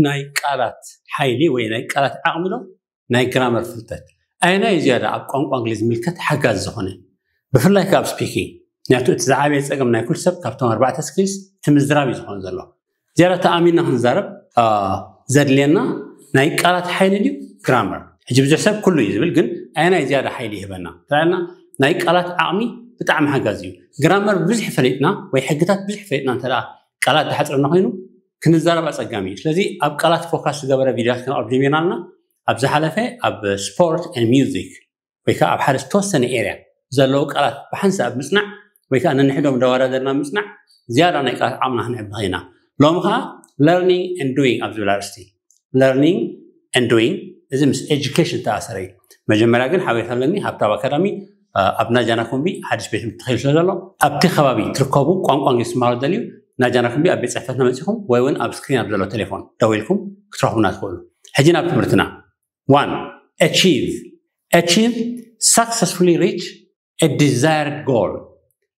ናይ ቃላት ሓይሊ ወይ ናይ ቃላት ዓቕሚ ዶ ናይ ግራመር ፍልጠት? ኣየናይ ዝያዳ ኣብ ቋንቋ እንግሊዝ ዝምልከት ሓጋዝ ዝኾነ? ብፍላይ ካብ ስፒኪንግ፣ ምክንያቱ እቲ ዝዓበየ ጸገም ናይ ኩሉ ሰብ ካብቶም ኣርባዕተ ስኪልስ እቲ ምዝራብ እዩ ዝኾን ዘሎ። ዝያዳ ተኣሚንና ክንዛረብ ዘድልየና ናይ ቃላት ሓይሊ ድዩ ግራመር? ሕጂ ብዙሕ ሰብ ኩሉ እዩ ዝብል፣ ግን ኣየናይ ዝያዳ ሓይሊ ይህበና ተባልና፣ ናይ ቃላት ዓቕሚ ብጣዕሚ ሓጋዝ እዩ። ግራመር ብዙሕ ፈሊጥና ወይ ሕግታት ብዙሕ ፈሊጥና እንተ ቃላት ዝሓፅረና ኮይኑ ክንዛረብ ኣፀጋሚ እዩ። ስለዚ ኣብ ቃላት ፎካስ ዝገበረ ቪድዮታት ክነቕርብ ጀሚርና ኣለና። ኣብ ዝሓለፈ ኣብ ስፖርት ሚዚክ ወይ ከዓ ኣብ ሓደ ዝተወሰነ ኤርያ ዘለዉ ቃላት ብሓንሳብ ምፅናዕ ወይ ከዓ ነንሕዶም እንዳወዳደርና ምፅናዕ ዝያዳ ናይ ቃላት ዓቕምና ክንዕቢ ንኽእል ኢና። ሎሚ ከዓ learning and doing ኣብ ዝብል ኣርእስቲ፣ learning and doing፣ እዚ ምስ ኤጁኬሽን ተኣሰረ እዩ። መጀመርያ ግን ሓበሬታ ኣለኒ። ሃብታብ ኣካዳሚ ኣብ ናጃና ኩምቢ ሓድሽ ቤት ትምህርቲ ተኸይሉ ስለ ዘሎ ኣብቲ ከባቢ ትርከቡ ቋንቋ እንግሊዝ ትመሃሩ ደልዩ ናጃና ኩምቢ ኣብ ቤት ፅሕፈትና መፂኹም ወይ እውን ኣብ ስክሪን ኣብ ዘሎ ቴሌፎን ደው ኢልኩም ክትረኽቡና ትኽእሉ። ሕጂ ናብ ትምህርትና። One, achieve. Achieve, successfully reach a desired goal.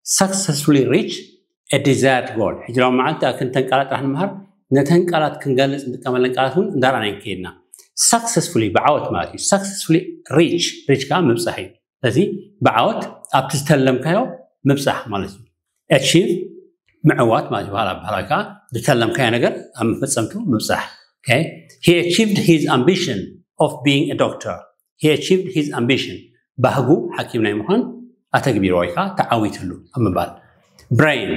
Successfully reach a desired goal. ሕጂ ሎም መዓልቲ ኣብ ክንተን ቃላት ጥራሕ ንምሃር፣ ነተን ቃላት ክንገልፅ እንጥቀመለን ቃላት እውን እንዳርኣና ከይድና። Successfully ብዓወት ማለት እዩ። Successfully reach፣ reach ከዓ ምብፃሕ እዩ። ስለዚ ብዓወት ኣብቲ ዝተለምካዮ ምብፃሕ ማለት እዩ። Achieve ምዕዋት ማለት ይበሃል። ኣብ ባህላዊ ከዓ ዝተለምካዮ ነገር ኣብ መፈፀምቱ ምብፃሕ። Okay? He achieved his ambition of being a doctor. He achieved his ambition. ባህጉ ሓኪም ናይ ምዃን ኣተግቢሩ ወይ ከዓ ተዓዊትሉ ኣብ ምባል። Brain.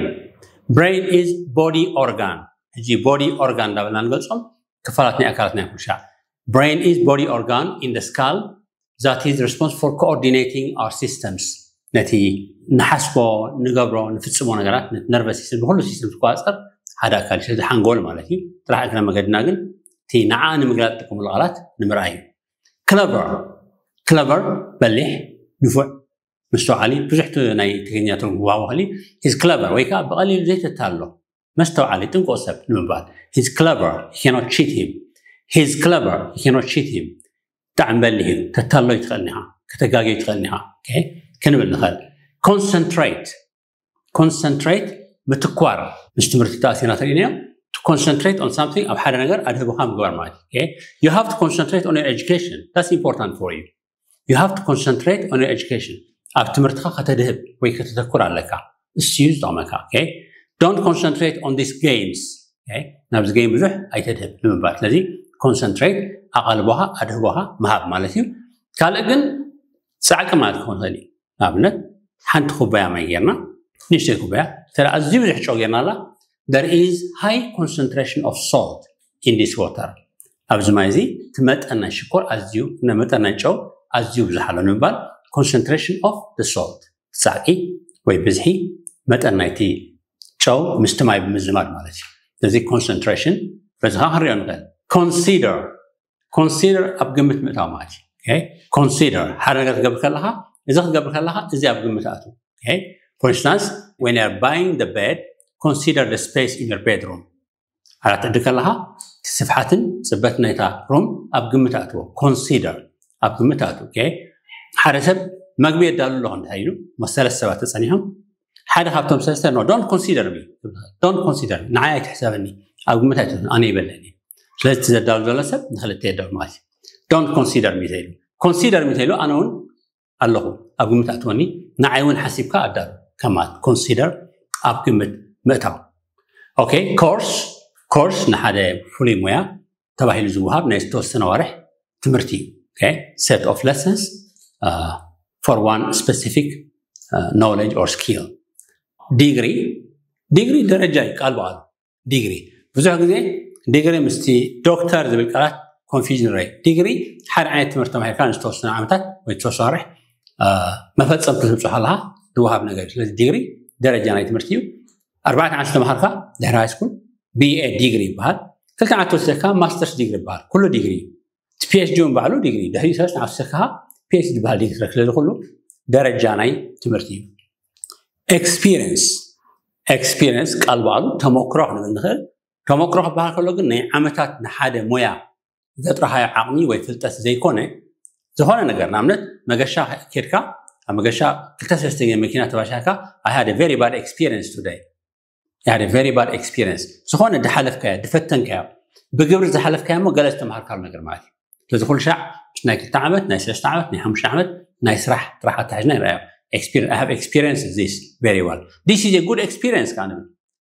Brain is body organ. ሕጂ body organ እንዳበልና ንገልፆም ክፋላት ናይ ኣካላት ናይ ኩልሻዕ። Brain is body organ in the skull that is responsible for coordinating our systems. ነቲ ንሓስቦ፣ ንገብሮ፣ ንፍፅሞ ነገራት፣ ነቲ ነርቨስ ሲስተም፣ ንኩሉ ሲስተም ዝቆፃፀር ሓደ ኣካል እዩ። ስለዚ ሓንጎል ማለት እዩ። ጥራሕ እግረ መገድና ግን እቲ ንዓ ንምግላፅ ዝጥቀምሉ ቃላት ንምርኣይ እዩ። Clever. Clever በሊሕ፣ ንፉዕ፣ መስተውዓሊ። ብዙሕ ናይ ትግርኛ ትርጉም ክወሃቦ ክእል። He's clever ወይ ከዓ ብቐሊሉ ዘይተታሎ መስተውዓሊ ጥንቁቕ ሰብ ንምባል። He's clever, you cannot cheat him. He's clever, you cannot cheat him. ብጣዕሚ በሊሕ እዩ፣ ተታሎ ይትኽእል ኢኻ፣ ከተጋግዮ ይትኽእል ኢኻ። Okay? ክንብል ንኽእል። Concentrate. Concentrate ምትኳር ምስ ትምህርቲ ተኣሲና ተሪእናዮ። To concentrate on something፣ ኣብ ሓደ ነገር ኣድህቦኻ ምግባር ማለት እዩ። Okay? You have to concentrate on your education. That's important for you. You have to concentrate on your education. ኣብ ትምህርትኻ ከተድህብ ወይ ከተተኩር ኣለካ። እሱ እዩ ዝጠቕመካ። Okay? Don't concentrate on these games. Okay? ናብዚ ጌም ብዙሕ ኣይተድህብ ንምባል። ስለዚ ኮንሰንትሬት ኣቓልቦኻ ኣድህቦኻ ምሃብ ማለት እዩ። ካልእ ግን ፃዕቂ ማለት ክኾን ይኽእል እዩ። ንኣብነት ሓንቲ ኩባያ ማይ ጌርና፣ ንእሽተይ ኩባያ፣ እንተ ኣዝዩ ብዙሕ ጨው ጌርና ኣላ፣ there is high concentration of salt in this water። ኣብዚ ማይ እዚ እቲ መጠን ናይ ሽኮር ኣዝዩ፣ መጠን ናይ ጨው ኣዝዩ ብዙሕ ኣሎ ንምባል፣ concentration of the salt፣ ፃዕቂ ወይ ብዝሒ መጠን ናይቲ ጨው ምስቲ ማይ ብምዝማድ ማለት እዩ። ስለዚ ኮንሰንትሬሽን በዚ ከዓ ክንሪኦ ንኽእል። Consider. Consider ኣብ ግምት ምእታው ማለት እዩ። Okay? Consider ሓደ ነገር ክትገብር ከለኻ፣ እዚ ክትገብር ከለኻ እዚ ኣብ ግምት ኣቱ። Okay? For instance, when you are buying the bed, consider the space in your bedroom. ዓራት ትዕድግ ከለኻ እቲ ስፍሓትን ፅበት ናይታ ሩም ኣብ ግምት ኣትዎ። Consider ኣብ ግምት ኣትዎ። Okay? ሓደ ሰብ መግቢ የዳሉ ኣለኹ እንድሕር ኢሉ ምስ ሰለስተ ሰባት ተፀኒሖም ሓደ ካብቶም ሰለስተ፣ no, don't consider me. Don't consider me. ንዓይ ኣይትሕሰበኒ፣ ኣብ ግምት ኣይትእትወኒ፣ ኣነ ይበልዕን እየ። ስለዚ እቲ ዘዳሉ ዘሎ ሰብ ንክልተ የዳሉ ማለት እዩ። Don't consider me ተይሉ፣ ኮንሲደር ሚ ተይሉ ኣነ እውን ኣለኹ፣ ኣብ ግምት ኣትወኒ፣ ንዓይ እውን ሓሲብካ ኣዳሉ። ከማት ኮንሲደር ኣብ ግምት ምእታው። Okay? Course. Course ንሓደ ፍሉይ ሞያ ተባሂሉ ዝወሃብ ናይ ዝተወሰነ ዋርሕ ትምህርቲ እዩ። Okay? Set of lessons for one specific knowledge or skill. ዲግሪ፣ ዲግሪ ደረጃ እዩ ቃል ብቓሉ። ዲግሪ ብዙሕ ግዜ ዲግሪ ምስቲ ዶክተር ዝብል ቃላት ኮንፊውዥን ረ። ዲግሪ ሓደ ዓይነት ትምህርቲ ተማሂርካ ንዝተወሰነ ዓመታት ወይ ዝተወሰነ ዋርሕ መፈፀምቲ ክትብፅሖ ኣለካ ዝወሃብ ነገር እዩ። ስለዚ ዲግሪ ደረጃ ናይ ትምህርቲ እዩ። ኣርባዕተ ዓመት ዝተምሃርካ ድሕሪ ሃይ ስኩል ቢኤ ዲግሪ ይበሃል። ክልተ ዓመት ተወሲድካ ማስተርስ ዲግሪ ይበሃል። ኩሉ ዲግሪ እዩ። እቲ ፒኤችዲ እውን ባዕሉ ዲግሪ እዩ። ድሕሪ ሰለስተ ዓመት ተወሲድካ ፒኤችዲ ዝበሃል ዲግሪ ትረክብ። ስለዚ ኩሉ ደረጃ ናይ ትምህርቲ እዩ። ኤክስፒሪየንስ፣ ኤክስፒሪየንስ ቃል ባዕሉ ተመክሮ ክንብል ንኽእል። ተመክሮ ክበሃል ከሎ ግን ናይ ዓመታት ንሓደ ሞያ ዘጥረኻዮ ዓቕሚ ወይ ፍልጠት ዘይኮነ፣ ዝኾነ ነገር ንኣብነት መገሻ ኬድካ ኣብ መገሻ ክልተ ሰለስተ ግዜ መኪና ተባሻካ I had a very bad experience today. I had a very bad experience። ዝኾነ ድሓለፍካዮ ድፈተንካዮ ብግብሪ ዝሓለፍካዮ እሞ ገለ ዝተምሃርካሉ ነገር ማለት እዩ። ስለዚ ኩሉ ሻዕ ናይ ክልተ ዓመት ናይ ሰለስተ ዓመት ናይ ሓሙሽተ ዓመት ናይ ስራሕ ጥራሕ ኣታሒዝና ይረኣዮ። Experience, I have experienced this very well. This is a good experience. Kind of,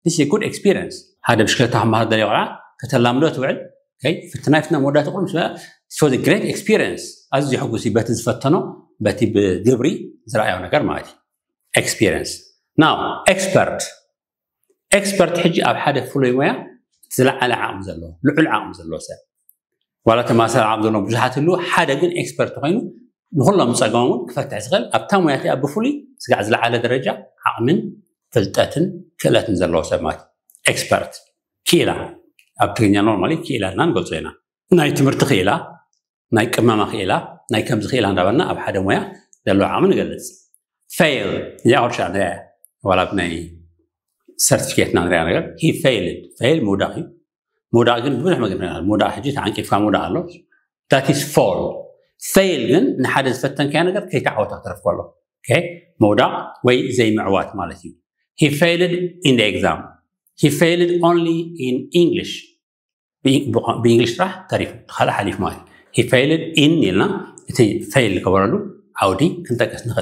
this is a good experience. ሓደ ብሽክለታ ክመሃር ደልዮ ቆልዓ ከተላምዶ ትውዕል። Okay? ፍትና ይፍትና መወዳእቲ ቁሩብ ስለ so the great experience ኣዝዩ ሕጉስ እዩ በቲ ዝፈተኖ በቲ ብግብሪ ዝረኣዮ ነገር ማለት እዩ። Experience. Now, expert. Expert ሕጂ ኣብ ሓደ ፍሉይ ሞያ ዝለዓለ ዓቕሚ ዘለዎ ልዑል ዓቕሚ ዘለዎ ሰብ ዋላ ተመሳሳሊ ዓቕሚ ዘለዎ ብዙሓት ህልው ሓደ ግን ኤክስፐርት ኮይኑ ንኩሎም ፀገሞም እውን ክፈትሕ ዝኽእል ኣብታ ሞያ እቲኣ ብፍሉይ ስጋዕ ዝለዓለ ደረጃ ዓቕምን ፍልጠትን ክእለትን ዘለዎ ሰብ ማለት ኤክስፐርት። ክኢላ ኣብ ትግርኛ normally ክኢላ ኢልና ንገልፆ ኢና። ናይ ትምህርቲ ክኢላ ናይ ቅመማ ክኢላ ናይ ከምዚ ክኢላ እንዳበልና ኣብ ሓደ ሞያ ዘለዎ ዓቕሚ ንገልፅ። Fail እዚኣ ኩልሻ ንሪኣ ዋላ ናይ ሰርቲፊኬትና ንሪኣ ነገር he failed። Fail ምውዳቕ እዩ። ምውዳቕ ግን ብብዙሕ መገዲ ምውዳቕ ሕጂ ተዓንቂፍካ ምውዳቕ ኣሎ። That is fall። Fail ግን ንሓደ ዝፈተንካዮ ነገር ከይተዓወተ ክትረፍ ከሎ ምውዳቕ ወይ ዘይምዕዋት ማለት እዩ። He failed in the exam. He failed only in English. ብእንግሊሽ ጥራሕ ተሪፉ ካልእ ሓሊፉ ማለት እዩ። He failed in ኢልና እቲ ፌይል ዝገበረሉ ዓውዲ ክንጠቅስ ንኽእል።